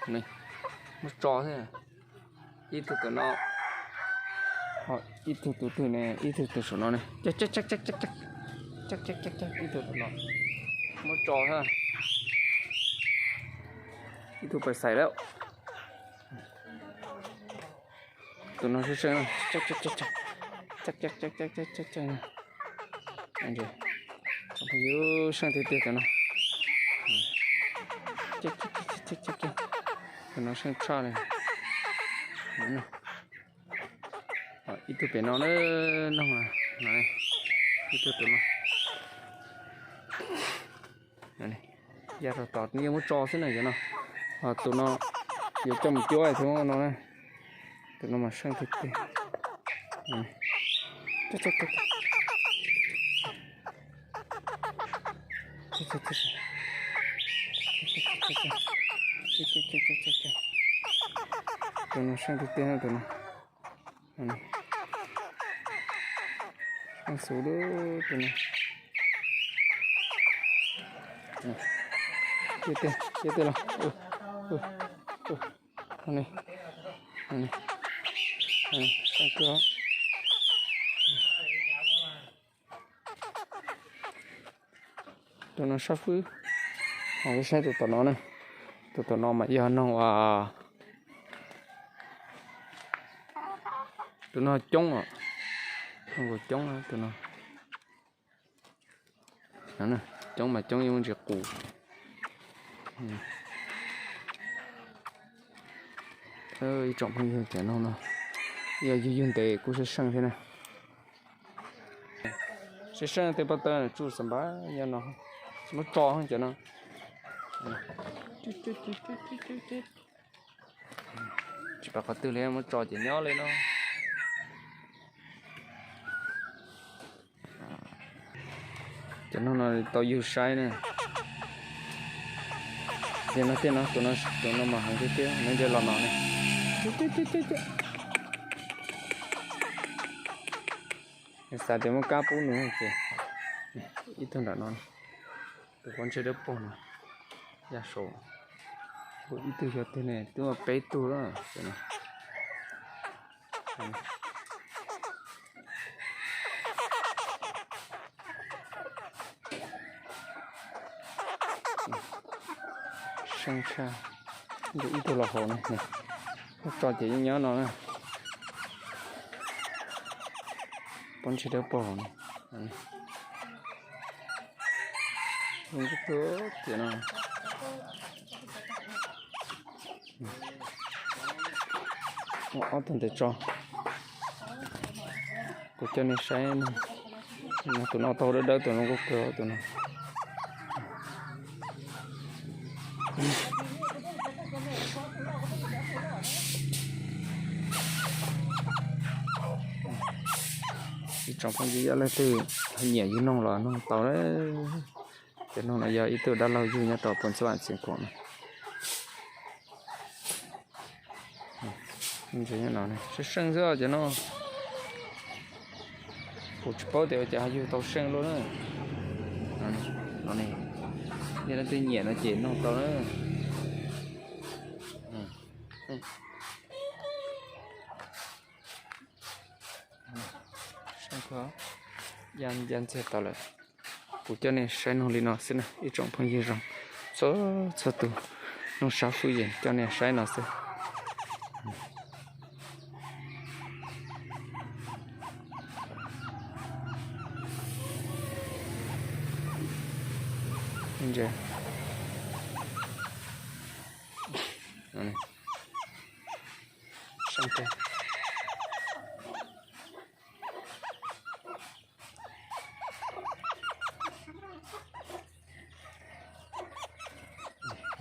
Muab tso thiab. Ib tug tom no, ib tug tus twg ne, ib tug tus saum no ne. Ib tug tom no, muab tso thiab. Ib tug pais xais lawm. Tus no seej seej, tsoom phooj ywg, seej tiag tiag tus no. Tus no seej tshaj li. Ib tug pem no na, no, ib tug tus no. Ya rau tod yeej muab tso xwb na cov no. Ho tus no yuav coj mus cuab thiab no na. Tus no mas seej tiag tiag. Tus no seej tiag tiag tus no. Xub lub tus no. Cia tej los. Tus no sab fwb. Ho saib tus tom no na. Tus tom no mas yog noog uas, tus no coob os. Noog coob tus no. Coob mas coob yeej muaj ntsis qus. Ib tsoom phooj ywg, cov noog no yog yug yug ntev kuj seej seej thiab na. Seej seej tej pob tawb tsuj xav npab nyob no, tsis muab tso cov no. Tsis pom qhov twg li, muab tso ces nyob li no. Cov noog no tau yug saib na. Tej no, tej no, tus no mas heev tiag tiag, nws nce los no ne. Xav tias muab kab pub nws ces ib tug nram no, tus pob ntseg dawb paug no, ya saum, ib tug xyov twg ne, twb muaj peb tug lawm. Seej tshaj, ib tug los hauv no, muab tso ces yeej nyob no na. Pob ntseg dawb paug hauv no. Zoo nkauj kawg tiag no. Ob tug ntawd tso. Kuv coj nej saib, tus no tau dawb dawb, tus no nkauj kawg tus no. Ib tsoom phooj ywg, yog leej twg nyiam yug noog los noog tau. Cov noog no yog ib tug dab laug yug nyob rau Pon Xab Vam Xiav Khuam no. Seej seej xwb cov no. Kuv tsis paub tias ua cas ho yug tau seej luaj na. No ne, yog leej twg nyiam no ces noog tau na. Ya ntxiag tau lawm. Kuv coj nej saib noog li no xwb na ib tsoom phooj ywg zoo. Txhua txhua tus noog sab fwj ces coj nej saib no xwb.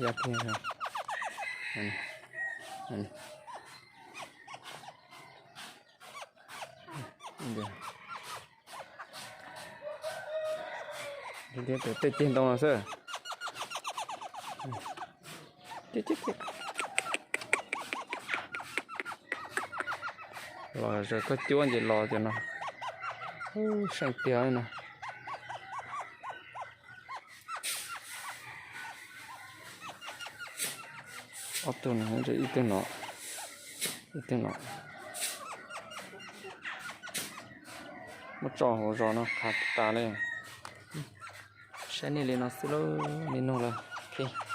Ya kiag, tej ceg ntoo no xwb. Los zaws koj cuab nce los cov no, seej tiag no. Ob tug no, ib tug no, ib tug no. Muab tso hauv zos no qhav tas li. Saib nej li no xwb lauj, nej nug lawm.